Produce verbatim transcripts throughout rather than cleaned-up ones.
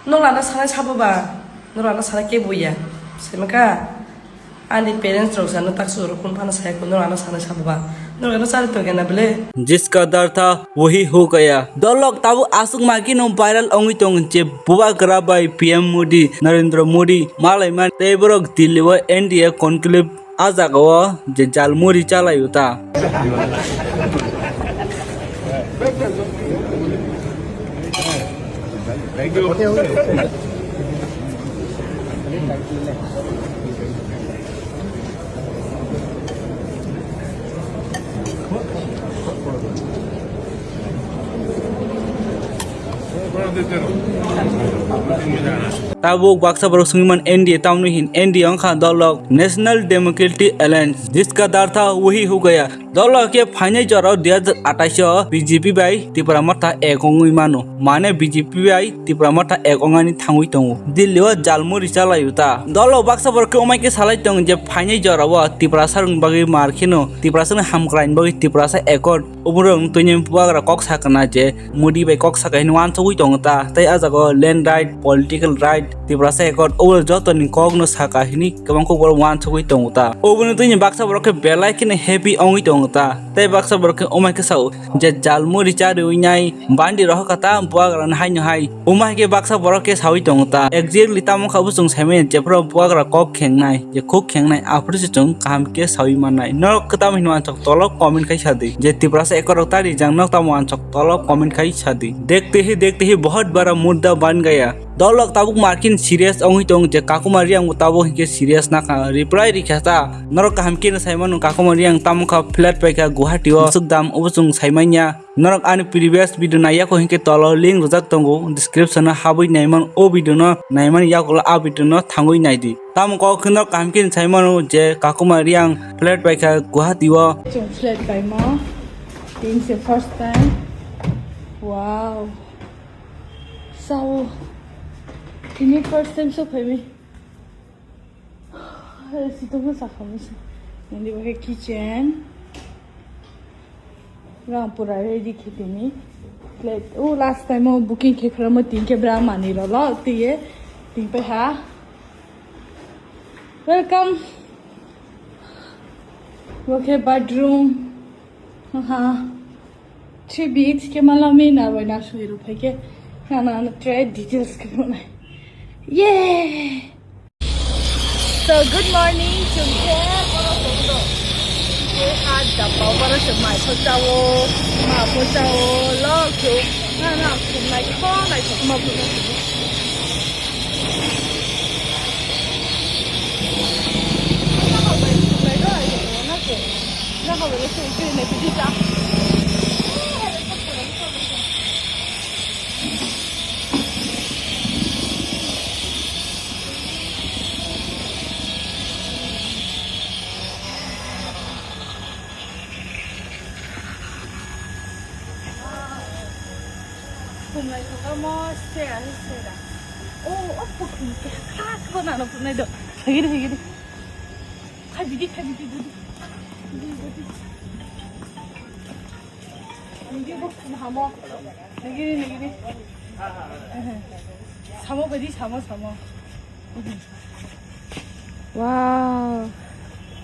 Norok ano sanai sabo ba? Norok ano sanai kebo ya. Semaka. Ani parents rok jano tak suru kun phano saya kun norok ano sanai sabo ba? Norok ano chari to gena bele. Jiska dartha wahi ho gaya. Dolok tabuk aswk magi no viral ongwi tong je Bubagra bai P M Modi, Narendra Modi, malai man tei borok Delhi o N D A conclave. A jaga o je jalmuri chalai o ta. Tabuk baksa borok swngwi man N D A tamni hin N D A wngkha dolok National Democratic Alliance, jiska dartha wahi ho gaya. Dolok khe phainai jorao dui hajar atais o B J P bai Tipra Motha ek wngwi mano. Mane B J P bai Tipra Motha ek ongani thangwi tongo. Delhi o jalmuri chalai o ta. Dolok baksa borok khe omai khe salai tongo je phainai jorao Tiprasa rokni bagwi mar kheno Tiprasa ni hamkraini bagwi Tiprasa Accord oborok twi Bubagra kok sakana je Modi bai kok saka hini wansugwi tongo ta, tei ah jaga o land right, political right, Tiprasa Accord, obo jotoni kok no saka hini kwbang kok borok wansugwi tongo ta. Oboni twi baksa borok khe belai kheno happy ongwi tongo ta, tei baksa borok khe omai khe sao je jalmuri chariwi nai bandi rohor kha ta Bubagra ni haino hai. Omo hai khe baksa borok khe sawi tongo ta. Exactly tamo kha bo chwng saimanya jephru Bubagra kok khengnai, je kok khengnai aphuru se chwng kaham khe sawi mannai. Norok khe tamo hino wansuk tolo comment khai sa di. Je Tiprasa Accord rok ta rijak nok tamo wansuk tolo comment khai sa di. Dekhte hi dekhte hi bahut bada mudda ban gaya. Dolok tabuk markin serious ongwi tong je Kakuma Reang bo tabuk hinkhe serious nakha. Reply rikha ta. Norok kaham khe no saimano Kakuma Reang tamo kha flat paikha Guwahati o. Musuk dam obo chwng saimanya. Norok ani previous video naiya kho hinkhe tolo link rijak tongo, description o habwi naiman o video no, naimani yakulo a video no thangwi naidi. Tamo kok kheno kaham khe saimano je Kakuma Reang flat paikha Guwahati o. Chwng flat paimo. Tini se first time. Wow. Sao. Tini first time so phaimi. Sitokno sakha musa. Nini bo khe kitchen. Rang pura ready khe tini. Plate. O last time o booking khe khorokma tin khe bra mani rolo tiye. Tin pe ha. Welcome. Bo khe bathroom. Aha. Three B H K malami na bai na sui ru phai khe. Na na na try details khe mo nai. Yay! So, good morning, chwng khe oro tong do. Khe ha daba oro se mai pho chao, ma pho chao, lo khe na na khum nai kho nai kho ma pho. Khum naithok kha mo se ani se da. O, o, khum khe kha kha na no khum nai do. Hagiri, hagiri. Khaibidi, khaibidi, budi. Budi, budi. Nigi bo khum hamo. Nigiri, nigiri. Samo badi, samo, samo. Wow.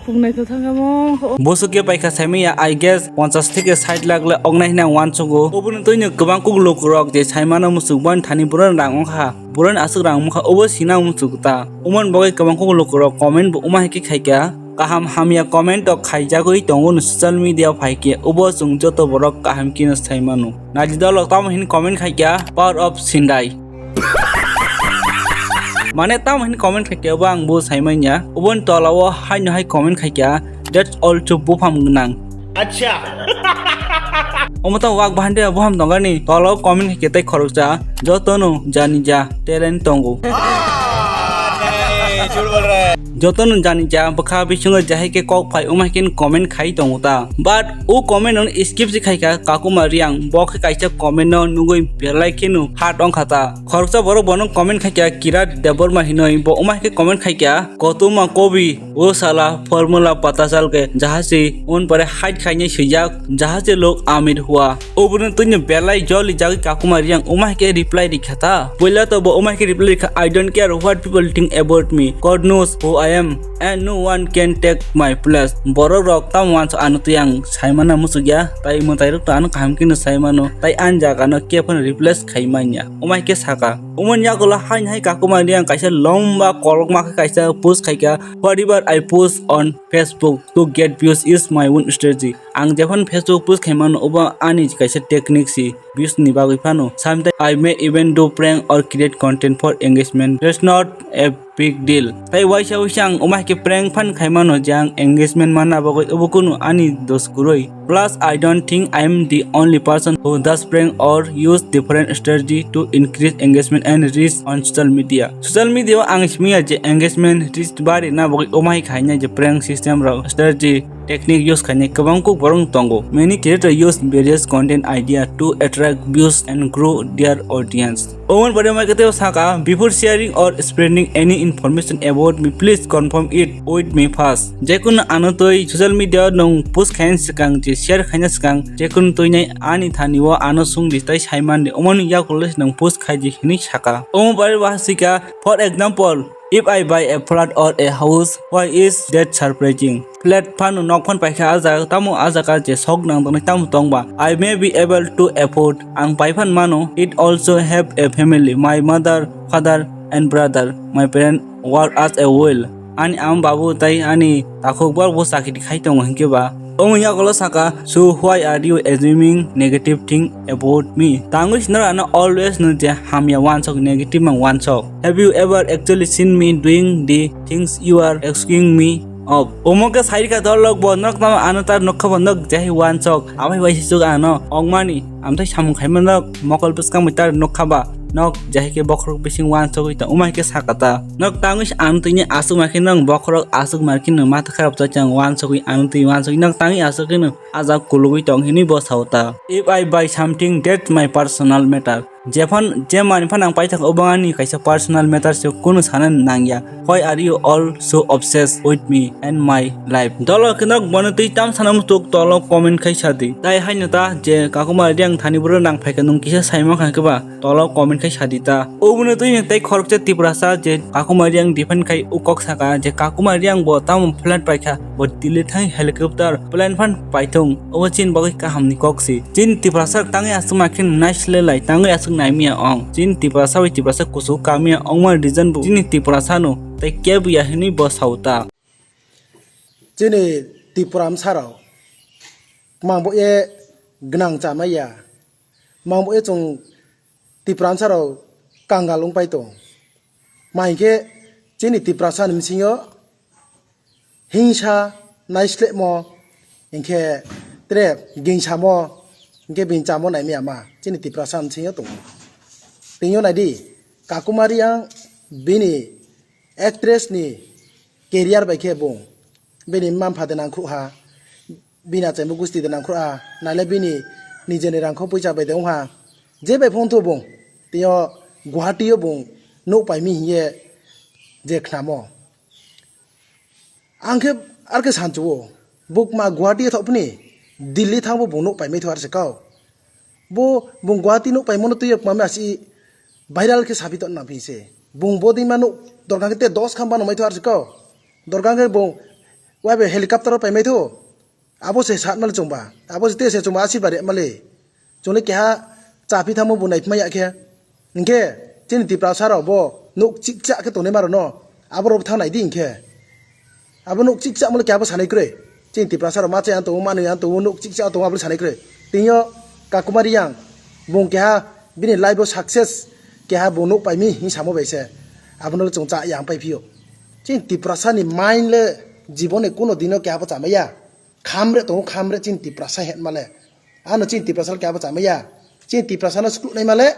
Khum naithok thangkha mo. Bosok khe paikha saimanya, I guess, ponchash theke sait lakh le oknai hwnwi ang uansugo. Oboni twino kwbang kuk lukurok je saimano muchuk bani thani boroni rang wngkha. Boroni aswk rang wngkha, obo sina muchuk ta. Omoni bagwi kwbang kuk lukurok comment bo wma hai khe khaikha. Kaham hamya comment rok khaijagwi tongo no social media phaikhe, obo chwng joto borok kaham kheno saimano. Naidi dolok tamo hin comment khaikha, Power of Sindai. Mane tamo hin comment khaikhe, obo ang bo saimanya. Oboni tolao haino hai comment khaikha, that's also buphang gwnang. Acha. Omo tamo wak bahande buphang tongani tolao comment khaikhe tei khoroksa, jotono jani ja talent tongo. Nahi, jhut bol raha hai. Jotono jani ja bwkha bisingo jahai khe kok phai wngma khe comment khai tongo ta. But o comment no skip se khaikha Kakuma Reang, bo khe kaisa comment no nugui belai kheno hurt wngkha ta. Khoroksa borok bono comment khaikha Kirat Debbarma hinoi, bo wngma khe comment khaikha Kotuma Kobi, o sala formula pata chal ke jaha se un pare hide khainai swijak, jaha se lok amir hua. Obono twino belai joli jagwi Kakuma Reang wngma khe reply rikha ta. Puila to bo wngma khe reply rikha, "I don't care what people think about me. God knows who I am and no one can take my place." Borok rok tamo wansa ano twi ang saimana muchukya, tai mwtai rok to ano kaham khe no saimano, tai ani jaga no khe phano replace khai manya. Wngma khe saka. Umoni yagulo haini hai Kakuma Reang kaisa lomba kolokma khe kaisa post khaikha, "Whatever I post on Facebook to get views is my own strategy." Ang jephanu Facebook post khaimano, obo ani kaisa technique si, views ni bagwi phano. Sometimes I may even do prank or create content for engagement. That's not a big deal. Tai waisa waisa ang wngma khe prank phan khaimano je ang engagement manna bagwi, obo kunu ani dos kwrwi. Plus, I don't think I am the only person who does prank or use different strategy to increase engagement and reach on social media. Social media o ang simiya je engagement reach bari na bagwi wngma khaina je prank system rok strategy technique use khainai kwbang kuk borok tongo. Many creators use various content idea to attract views and grow their audience. Owen pore mai kete saka, "Before sharing or spreading any information about me, please confirm it with me first." Jekun ano twi social media nung post khaina swkang je share khaina swkang, jekun twi nai ani thani o ano sung di tai saiman di, omoni yakulo nung post khai di hinui saka. Omo pore ba sika, for example, if I buy a flat or a house, why is that surprising? Flat phano nok phan paikha a jaga, tamo a jaga je sok nang tongnai tamo tongba. I may be able to afford, ang pai phan mano. It also have a family, my mother, father and brother. My parent work as a well. Ani ama babu tai ani takhuk borok bo chakri khai tongo hinkhe ba. Omo yagulo saka, "So why are you assuming negative thing about me?" Tangwi sinor ano always no je hamya wansok, negative mang wansok. Have you ever actually seen me doing the things you are asking me of? Omo khe sairika dolok bo nok tamo ano tar nokha bo nok jahai wansok. Amai bai sisuk ano ongmani amthai samung khaima nok mokol bwskang bai tar nokha ba nok jahai khe bokhorok bising wansogwi ta umai khe sakata. Nok tangwi ano tini asuk mai khe nok bokhorok asuk mai khe no matha kharap chajang wansogwi ano twi wansogwi nok tangwi asuk khe no ajak kulugwi tong hinwi bo sao ta. If I buy something, that's my personal matter. Jephano je manwi phano ang paithak, obo ani kaisa personal matter se, kunu sana nangya. Why are you all so obsessed with me and my life? Dolo khe nok bono twi tam sana muchuk tolo comment khai sadi. Tai haino ta je Kakuma Reang thani boro nang phaikha nung kisa saima kha khe ba tolo comment khai sadi ta. Obono twi tei khoroksa Tiprasa je Kakuma Reang defend khai u kok saka je Kakuma Reang bo tamo flight paikha, bo Delhi thang helicopter plane phan paithung, obo chini bagwi kahamni kok si. Chini Tiprasa tangwi aswk ma khe naisle lai, tangwi aswk naimia ong. Chini Tiprasa bai Tiprasa kusu kamia ongma reason bo chini Tiprasa no tei kebo ya hinwi bo sao ta. Chini Tipra msarok mang bo e gwnang chamai ya, mang bo e chwng Tipra msarok kangal wng pai tong. Ma hinkhe chini Tiprasa ni bisingo hingsa, naislemo, hinkhe tere gingsamo, hinkhe bini chamo naimaya ma chini Tiprasa ni bisingo tongo. Tini o naidi, Kakuma Reang bini actress ni career bai khe bung bini mma mpha de nangkhruh ha, bini achaimo gusti de nangkhruh ha, naile bini nijeni rangkho poisa bai de wng ha. Je bai phone thu bung, tei o Guwahati o bung nuk paimi hiye je khnamo. Ang khe ar khe sanchuo, buk ma Guwahati thok phini, Delhi thangbo bung nuk paimai thu ar se kau. Bo bung Guwahati nuk paimo no twi yok mami asi viral khe sabi ton na phi se. Bung bo dima nuk dorkang khe te dos kham bano mai thu ar se kau. Dorkang khe bung waibe helicopter o paimai thu. Abo se satmale chwngba. Abo se te se chwngba asi bare male. Chwngno keha chaphi thangmo bo naiphi manya khe. Hinkhe chini Tiprasa rok bo nuk chikcha khe tongnai maro no. Abo rok thang nai di hinkhe. Abo nuk chikcha mole keha bo sanai kwrwi. Chini Tiprasa rok ma chaya tongo, manwi ya tongo, nuk chikcha tongo abo sanai kwrwi. Tini o Kakuma Reang bung keha bini life o success keha bung nuk paimi hin samo bai se. Abono chwng cha yang pai phio. Chini Tiprasa ni mind le jibon ni kuno dino keha bo chamaya. Khamre tongo, khamre chini Tiprasa het male. Ano chini Tiprasa le kebo chamaya. Chini Tiprasa no sukluh nai male.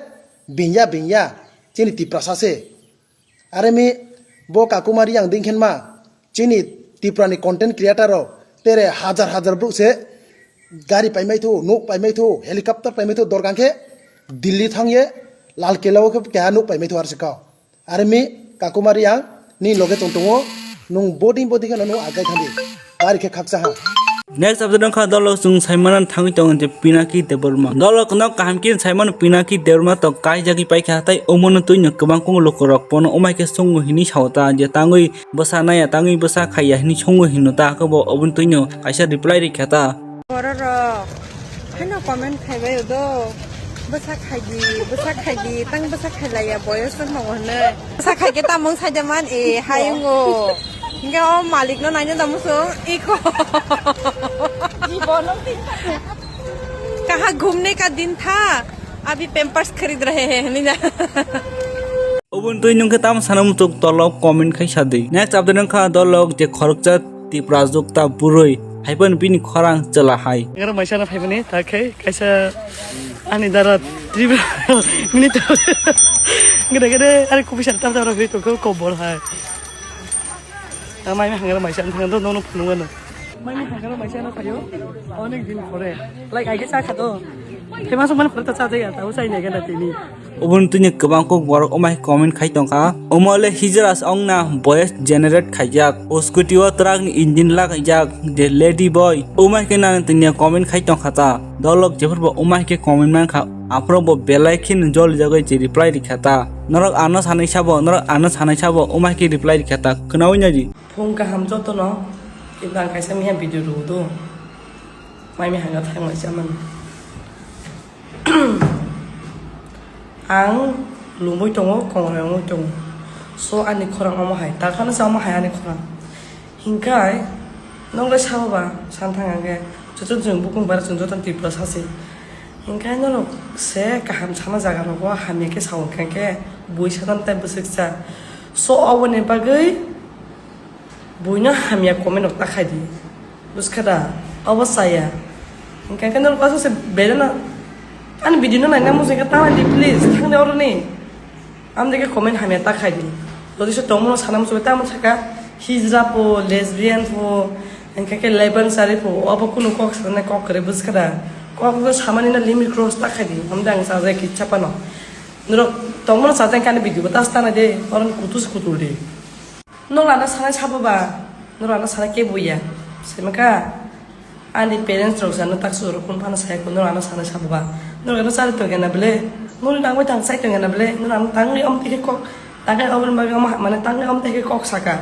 Binya, binya. Chini Tiprasa se. Are mi bo Kakuma Reang ding khen ma. Nini Tripura ni content creator rok tere hajar hajar brouh se gari paimai thu, nuk paimai thu, helicopter paimai thu, dorkang khe Delhi thang ye Lal Kela o khe keha nuk paimai thu arsi kau. Army kakumari ang ni loge tong tongo, nung bodi bodi khe no nung agai thandi. Bari khe khaksa ha. Next update wngkha dolo chwng saimano thangwi tongo je Pinaki Debbarma. Dolo no kaham khe saimano Pinaki Debbarma to kaijagwi paikha tei omono twino kwbang kung lukurok bono omai khe songwi hini sao ta je tangwi bwsa naya tangwi bwsa khaiya hini songwi hino ta khe bo oboni twino kaisa reply rikha ta. Bororok haino comment khaibai do. Bwsa khaidi, bwsa khaidi, tang bwsa khailaiya boyos tong tongo hwnwi. Bwsa khaikhe tamung saida man e hai wngo. Hingke o malik no naina da musung iko. Jibono kaha ghumne ka din tha, abhi pampers kharid rahe hain, hwnwi na. Oboni twi nwng khe tamo sana muchuk tolok comment khai sadi. Next update wngkha dolok je khoroksa Tipra jukta burui hai phano bini khorang chwla hai. Ngar maisa na phaimani ta khai kaisa ani dara Tripura minute. Gede gede ari kupi sar tam tam rok hoi tongkho kobor hai. Ta mai hangara maisa ang thangdo nono phunukgano. Mai hangara maisa no phaio. Onek din pore. Like aige cha kha do. Famous man pore ta cha jaya ta usai ne gana tini. Oboni tini kwbang kok borok omai comment khai tongkha. Omo le hijra ongna voice generate khaijak. O scooty o truck ni engine lagaijak je lady boy. Omai khe nang tini comment khai tongkha ta. Dolok jephuru bo omai khe comment mankha. Aphuru bo belai khe joli jagoi je reply rikha ta. Norok ano sanai sabo, norok ano sanai sabo, omai khe reply rikha ta. Khnaui nai di. Phung kaham jotono, kintu ang kaisa miya video rwdo. Mai mi hanga thangmai chamani. Ang lumui tongo, kongroi wngwi tongo. So ani khorang omo hai, takhano se omo hai ani khorang. Hinkhai, nokle sabo ba, santhang angkhe, joto chwng bukung bara chwng joto Tripura sasi. Hinkhai norok se kaham sana jaga rogo hamya khe sao khe, bui sadan tai bwswk cha. So oboni bagwi, Buino hamya comment rok ta khai di. Buskha da? Obo chaya. Hingkha khe norok aswk se belai no ani video no naina muchung khe ta nai di please, thang de oro ni. Amde khe comment hamya ta khai di. Jodi se tongmano sana muchung khe tamo saka hijra po, lesbian po, hingkha khe lebang sari po, obo kunu kok sanai kok kwrwi buskha da? Kok no samani no limit cross ta khai di. Amde ang chajai kisa phano. Norok tongmano chajai khe ani video bo ta se ta nai de, oro ni kutu se kutul di. Norok ano sanai sabo ba, norok ano sanai kebo ya. Simi kha, ani parents rok se ano tak sujoro phone phano sai kho, norok ano sanai sabo ba. Norok ano chari tong khe na bele, norok nangbai tang sai tong khe na bele, norok ano tangwi omo twi khe kok, tangwi omo bagwi omo mane tangwi omo twi khe kok saka.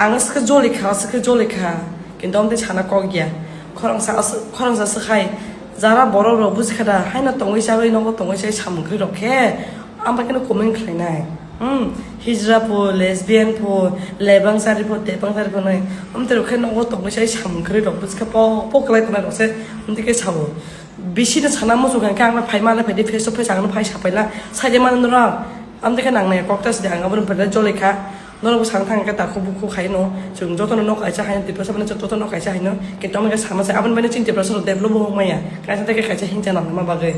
Ang swkhe joli kha, swkhe joli kha, kintu omo twi sana kok ya. Khoroksa, khoroksa swkhai, jara borok rok buji kha da, haino tongwi chagwi nogo tongwi chai samung khe rok khe, ambai kheno comment khlainai. Hmm, hijra po, lesbian po, lebang sari po, tepang sari po nai. Amtwi rok khe nogo tongwi sai samung kwrwi rok bwskha pok pok kwlai tongnai rok se amtwi khe sao. Bisi no sana muchung kha khe ang phai ma le phai di face to face ang no phai sapai la. Sai de mano norok. Amtwi khe nang nai kok ta sidi ang abo no belai joli kha. Norok bo sang thang khe takhu bukhu khai no. Chwng joto no nok kaisa hai no Tiprasa mane joto no kaisa hai no. Kintu amtwi khe sana sai aboni bai no chini Tiprasa rok develop bo wng maya. Kaisa tei khe kaisa hingcha nang ma bagwi.